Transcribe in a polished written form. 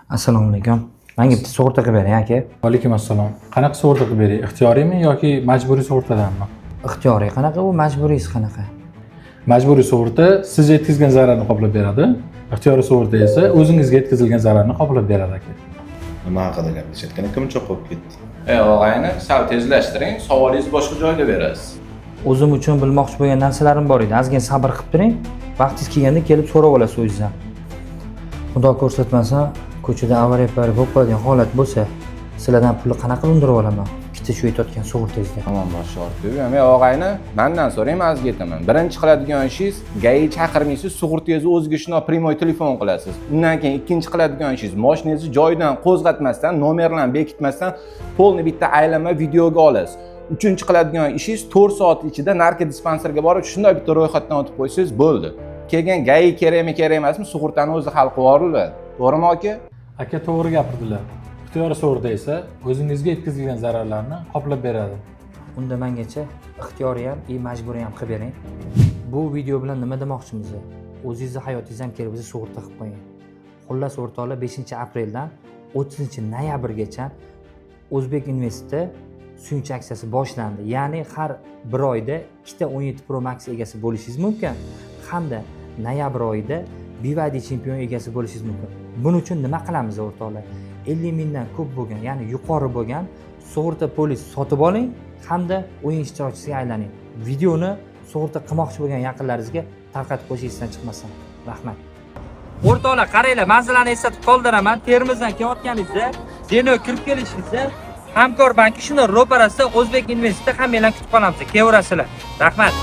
Assalomu alaykum. Menga bitta sug'urta qilib bering, aka. Vaalaykum assalom. Qanaqa sug'urta qilib beray? Ixtiyoriymi yoki majburiy sug'urtadanmi? Ixtiyoriy qanaqa, u majburiysi qanaqa? Majburiy sug'urta siz yetkazgan zararni qoplab beradi. Ixtiyoriy sug'urta esa o'zingizga yetkazilgan zararni qoplab beradi, aka. Nima haqida gaplashayotgan ekan, muncha qolib ketdi? Ey og'ayni, sal tezlashtiring, savolingizni boshqa joyda berasiz. O'zim uchun bilmoqchi bo'lgan narsalarim bor edi. Ozgina sabr qilib turing. Vaqtingiz kelganda kelib so'rab olasiz o'zingizdan. Xudo ko'rsatmasa, ko'chada avariya bo'lib qoladigan holat bo'lsa, sizlardan pulni qanaqa qilib undirib olaman? Ikkita shu aytayotgan sug'urtangizda. Tamom, bosh ortib. Ey og'ayni, mandan so'rang, man sizga aytaman. Birinchi qiladigan ishingiz, ГАИ chaqirmaysiz, sug'urtangizni o'ziga shundoq прямой telefon qilasiz. Undan keyin ikkinchi qiladigan ishingiz, mashinangizni joyidan qo'zg'atmasdan, nomerlarni bekitmasdan полный bitta aylanma videoga olasiz. Uchinchi qiladigan ishingiz, 4 soat ichida narkodispanserga borib, shunday bitta ro'yxatdan o'tib qo'ysangiz bo'ldi. Keyin ГАИ kerakmi, kerak emasmi, sug'urtani o'zi hal qilib yuboriladi. To'g'rimi, aka? Aka, to'g'ri gapirdilar. Ixtiyoriy sug'urta esa o'zingizga yetkazilgan zararlarni qoplab beradi. Unda mengacha ixtiyoriy ham, и majburiy ham qilib bering. Bu video bilan nima demoqchimiz? O'zingizni hayotingizni ham kerak bo'lsa sug'urta qilib qo'ying. Xullas, o'rtoqlar, 5 apreldan 30 noyabrgacha O'zbek Investda suyunchi aksiyasi boshlandi. Ya'ni har bir oyda ikkita 17 Pro Max egasi bo'lishingiz mumkin hamda noyabr oyida BYD chempion egasi bo'lishingiz mumkin. Buning uchun nima qilamiz, o'rtoqlar? 50 mingdan ko'p bo'lgan, ya'ni yuqori bo'lgan sug'urta polis sotib oling hamda o'yin ishtirokchisiga aylaning. Videoni sug'urta qilmoqchi bo'lgan yaqinlaringizga tarqatib qo'yish esdan chiqmasin. Rahmat. O'rtoqlar, qaranglar, manzilani eslatib qoldiraman. Termizdan kelayotganingizda, Denov kirib kelishingizda Hamkor banki shuni ro'parasida O'zbek Investda hammanglarni kutib qolamiz. Kelaverasizlar. Rahmat.